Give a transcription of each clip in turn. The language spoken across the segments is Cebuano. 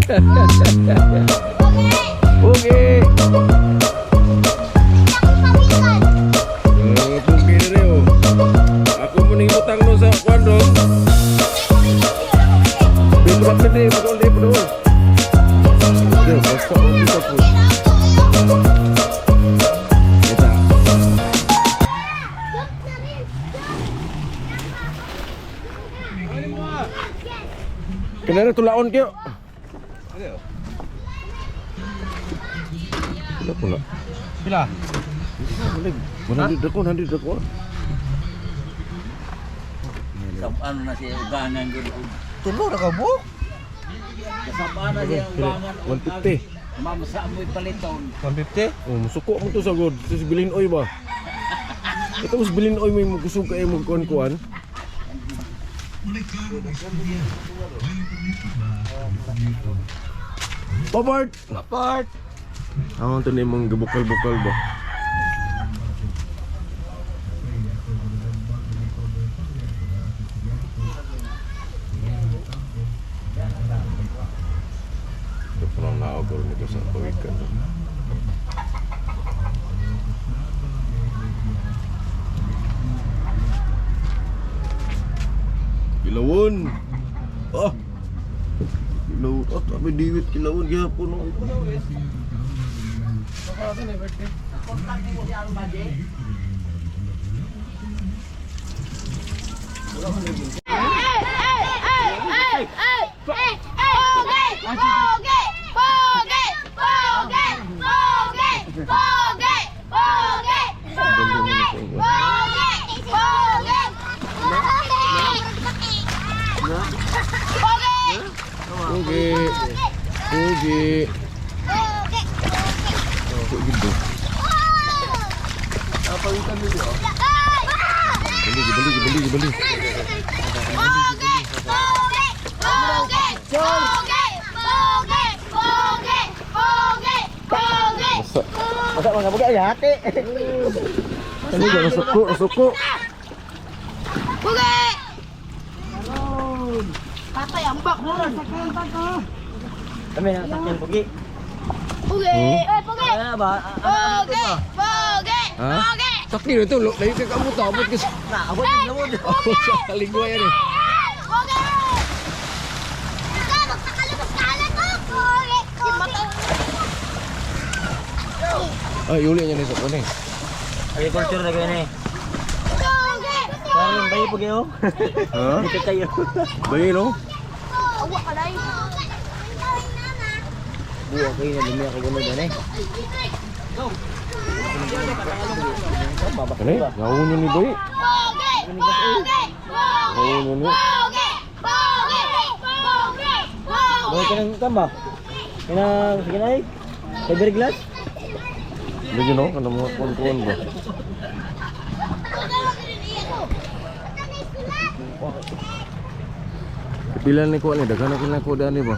Pugi! Eh, pugi na rin oh. Ako mo ning utang no sa kwan dong. Dito ka pwede, pagol di pagol. Yo, basta oh, kita po. Kita. Kinara tulaon kayo. Pila pula. Pila? 100 ako, 100 ako. Ano na siya ugangan gud. Tulo na ka mo? Kasama na siya ugangan. 150. Mamsa mo'y paliton. 150? Oh, musuko mo to sa god. Ito si Bilinoy ba? Ito mas Bilinoy may magkusog kayo magkuan-kuan. Popart! Part. Ang ito na yung mga gabukal-bukal ba? Ito pa lang naogol nito sa pawikan. Kilawon! Ah! Kilawon. Ah, tabi diwit kilawon. Gihapon. Oh. Pugi. Pugi. Pugi do. Bali, bali, bali, bali. Masa. Masa mga buga ay hati. Ano ba? Nasuko, nasuko. Patay ang bak mo. Kami na sakyan bugi. Pugi! Eh, pugi! Ano ba? Pugi! Pugi! Ha? Sakti na ito. Layo ka kamot. Abot ka sa... Na, abot yung lamod. Abot sa kaligwa yan eh. Pugi! Ikaw, magpakalabas ka alam mo! Pugi! Pugi! Ay, uli niya na sa kunin. Agriculture na kayo ni. Pugi! Karon bayi pugi oh. Ha? Dito kayo. Bayi no? Awa ka na yun. Buwa kayo na dumi ako gunod ani. Ano eh? Gawin niyo ni Bayi. Pugi! Pugi! Pugi! Gawin niyo ni. Pugi! Pugi! Pugi! Pugi! Buwa ka ng kamba. Kanang sige na eh. Fiberglass. Hindi no? Ano mga kuwan-kuwan ba? Pila ni kuwan eh. Daghan na kila ko dani ba?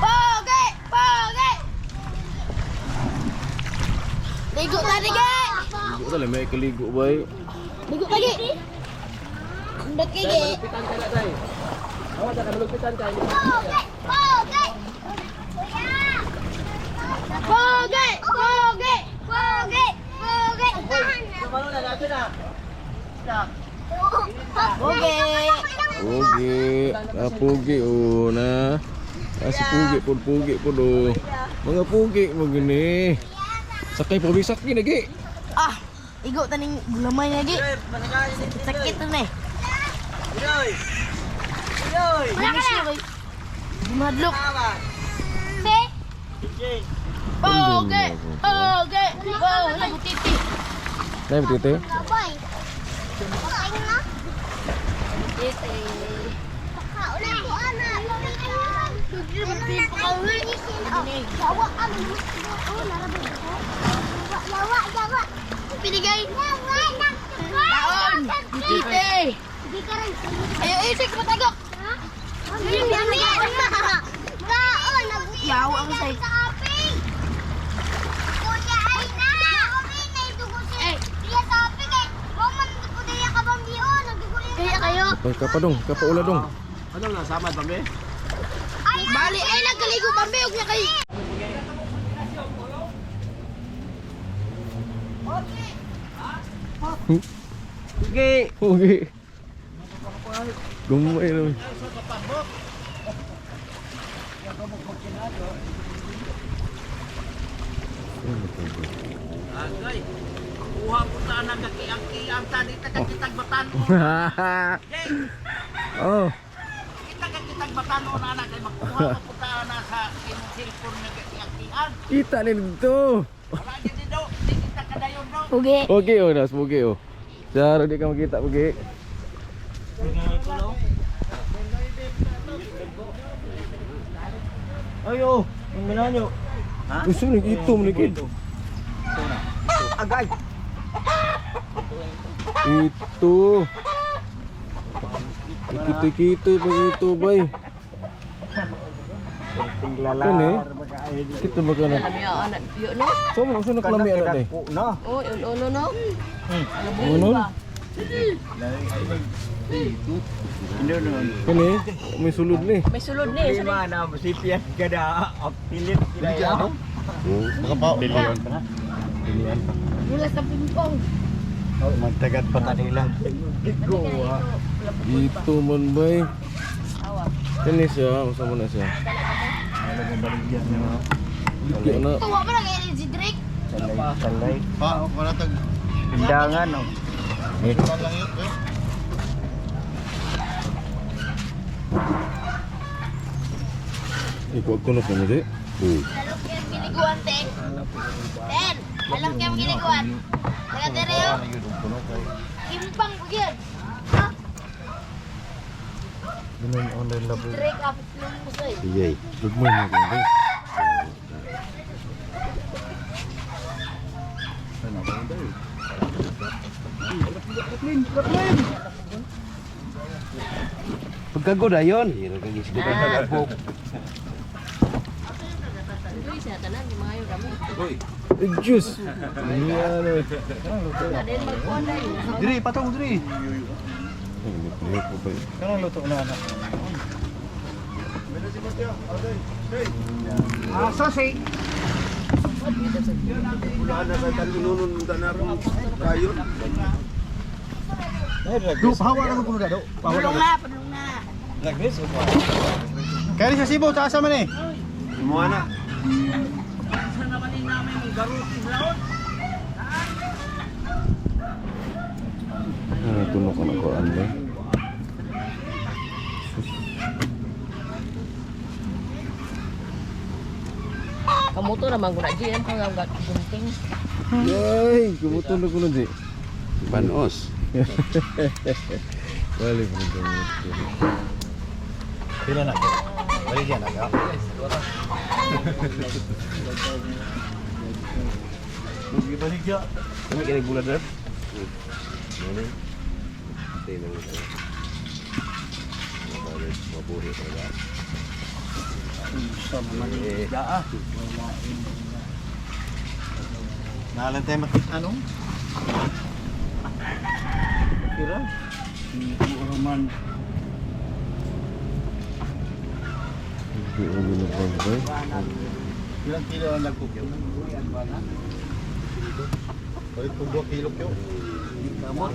Pogi! Pogi! Ligo na, ligo! Ligo ka lang. May kaligo ba eh? Ligo lagi! Undot kay gi. Pogi! Pogi! Pogi! Pogi! Pogi! Pogi! Pogi! Pugi. Ah, pugi oh na. Ah, si pugi po, pugi po do. Mga pugi mo gini. Sakay po, sakay nagi. Ah! Igo taning gulamay na gi. Sakit na eh. Wala ka na. Bumadlok. Pogi! Pogi! Oh, wala butiti. Nay, tite. Pinigay. Taon. Butiti. Ayo, isik matagok. Yaw ang say. Kaya kayo. Ay, kapadong, kapaula dong. Ano na sama pa be? Bali ay nagkaligo pambi og niya kay. Pugi. Pugi. Gumay naman. Agay. Kuha po ta nang kakiang-kiang ta di ta kakitag batan. Oh. Kita kakitag batan na anak kay makuha pa po ta na sa imong cellphone nga kakiang-kiang. Kita ni dito. Wala gyud do, di kita kadayon do. Pugi. Pugi oh, nas pugi oh. Saro di ka makita pugi. Ay oh, ang ginanyo. Gusto nang itom ni kid. Agay. Ito. Kito-kito pa ito bay. Tinglalar. Kani? Kito ba ka na? No? So mo gusto na kalami ana ni. Na. Oh, uno no. Ano? Kani? May sulod ni. May sulod ni. Lima na sipiat gada apilit gada. Baka pa. Bilyon pa na. Mula sa pingpong. Magtagad pa kanila. Dito man bay. Kani siya, usa mo na siya. Ligya na. Tuwa pa lang energy drink. Talay, talay. Pa, wala tag. Pindangan oh. Lang yun. eh. Ikaw ko na kani di. Alam kaya giniguan, te. Ten, alam kaya giniguan. Taga tere oh. Kimpang po yun. Ha? Drink up ng musoy. Iyay. Gugmay mo kani. Pagkagoda yun. Eh, Juice. Ano? Diri, patong diri. Ay, may pa ba? Kanang luto na anak. Ah, sosi. Wala na sa talunon tanar kayo. Do pahawa na ko do. Padulong na, padulong na. Kaya sa Cebu, taasa man eh. Mo na. Sa naman ni namin mong garutin laot. Ano tuno ka na ko ano? Kamuto naman ko na GM kang ang gunting. Yay, kumuto na ko na di. Banos. Bali pa kumuto. Pila na. Bali na ka. Balik ya. Kami kini bulan dah. Nalan tayo makita anong? Kira. Roman. Hindi ko na ba? Ilang kilo ang nagkukyo? Balik kung 2 kilo kyo. Kamot.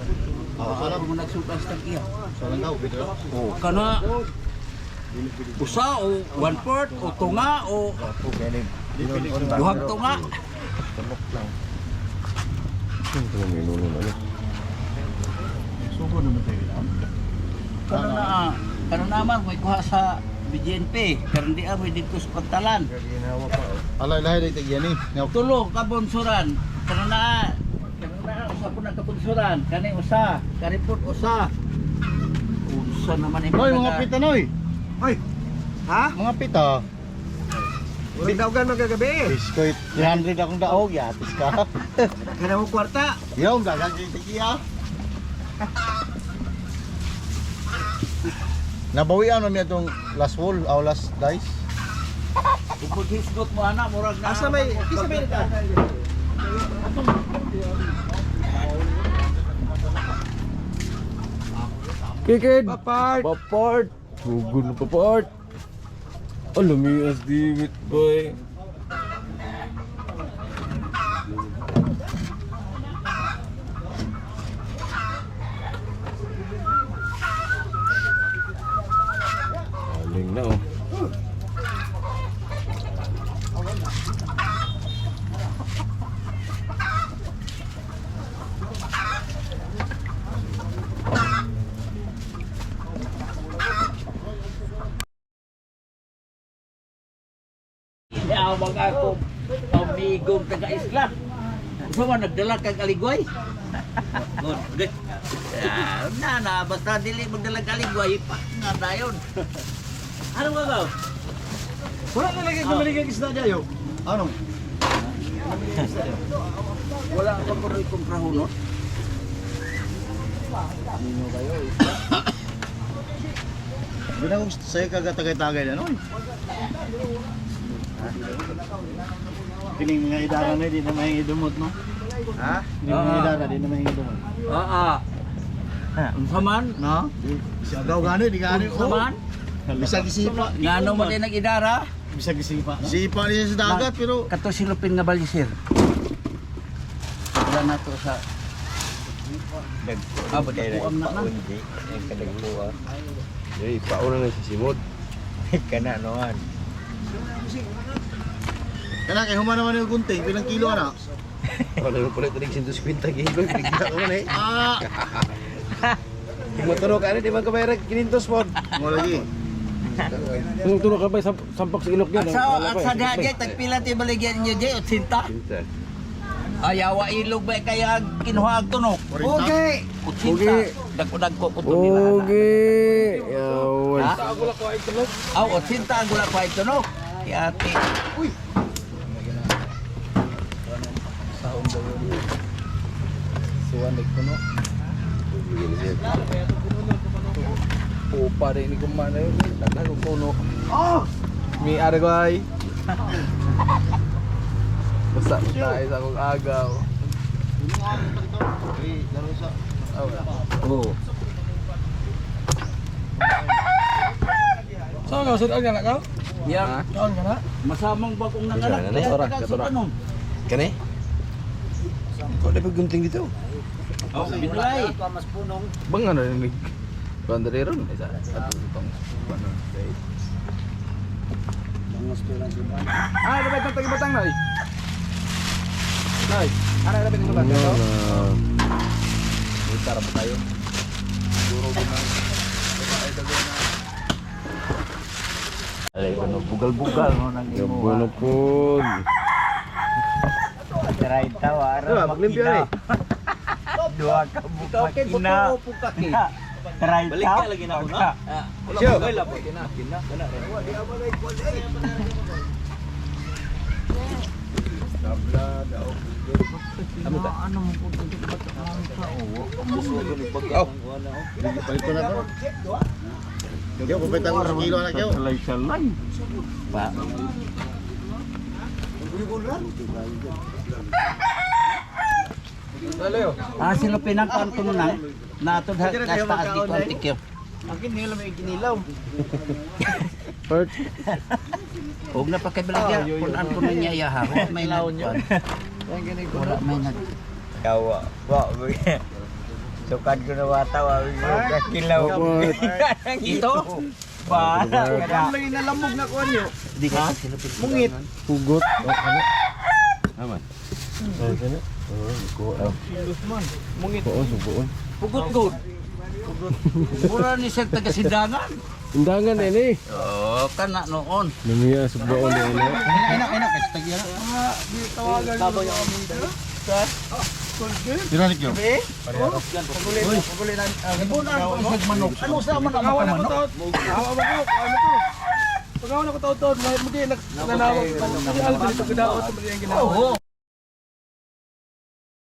Ah, Ako mo nagsukas tag iya. Salang ka, ubit O kana usa o 1/4 o tunga o duhang tunga. Ito may nuno na. Sugo naman tayo. Kana na kana naman may kuha sa BGNP karon di amoy dito sa pantalan. Alay lahi dito yan eh. Tulo ka bonsuran. Kana na usa po na ka bonsuran. Kani usa, kani pud usa. Usa naman yung Noy, mga pita noy. Hoy. Ha? Mga pita. Bidawgan magagabi. Biskuit. 300 akong daog, yatis ka. Kana mo kwarta. Yung dagang dito iya. Nabawian na niya itong last wall, aw last dice. Tungkol hisgot mo ana murag na. Asa may kisa may ka? Kikid. Papart. Papart. Sugod na pa part. Oh, lumias diwit boy. Aling na oh. Yawag ako amigong taga-isla. Gusto mo nagdala kag aligway? Good. Good. Ah, na na basta dili magdala kag aligway pa nga dayon. Ano ba gaw? Wala na lagi gumaligay isda dayo. Anong? Wala pa ko rin kumprahunot. Di na kung sa'yo kagatagay-tagay na nun. Kining mga idara na di na mahingi dumot no. Ha? Kining mga idara di na mahingi dumot. Oo. Unsa man? No? Bisagaw gani, di gani. Unsa man? Bisag isipa. Ngano mo din nag-idara? Bisag isipa. Isipa niya sa dagat pero Kato silupin nga balisir. Wala na to sa Ah, buti na na. Hey, pauna na si Simod. Kana kay human naman yung gunting, pilang kilo ana? Wala mo pala ito 150 kilo. Bigla ko man eh. Ah, Kung maturo ka na, di man ka bayarag 500 pod. mo lagi. Kung turo ka ba, sampak sa ilok yan. At sa at sa diha jay tagpila ti baligyan niyo jay 80. Ayawa ilog ba kaya kinuha ang tunok? Okay. 80. Dagko-dagko ko to nila. Oge! Yawan. Ha? Aw, 80 ang gula ko ay tunok. Yati. Uy. Suwan nagpuno. Upa rin ni kumana yun. Dagdag og puno. Oh! Mi argoy. Basta tayo sa akong agaw. Oh. Saan ka? Saan ka na ka? Ya, Kaon ka na? masamang bagong nanganak. Ano, Kaya ora, tagal sa katura. tanong. Kani? Kau dapat gunting dito. Oh, binlay. Bang ano ni Banderero ni sa ato itong ano. Ah, dapat itong tagi-batang na Nay, ano dapat itong batang? Ano? Tara pa tayo. Duro din na. Alay ano, bugal-bugal no nang imo. Bueno po. Try tawa Diba, maglimpyo na eh. Dua ka Ikaw kay makina. buto po kaki. Try Balik ka lagi na ako na. Siyo. Ano mo po Oh, Balik ko na to. Yo, kupita ko sa kilo anak yo. Salay-salay. Pa. Ah, sino pinangkuan ko nang nato ha taas dito ang tikyo. Akin nila may ginilaw. Part. Huwag na pakibalagya, punan ko na niya yaha. Huwag may nagkuan. Wala may nag... Kawa. Wa. Sukad ko na wata wa kakilaw. Ito? Ba. Lagi nalamog na kuan yo. Di ka silupin. Mungit. Hugot. Oh, ano? Aman. Oh, kana. Oh, ko. Mungit. Oo, subuon. Pugot good. Mura ni sir taga Sindangan. Undangan eh ni. Oh, kana noon. Namiya subuon eh ni. Ina ina kay tagi ana. Pira ni kyo? Ibunan ko isag manok. Ano sa man ang Pagawa na ko manok? taot. Awa mo ko, awa mo ko. Pagawa na ko taot taot, mahit mo di nanawag. Ang albil ito gidaot, mali ang ginawa. Oo.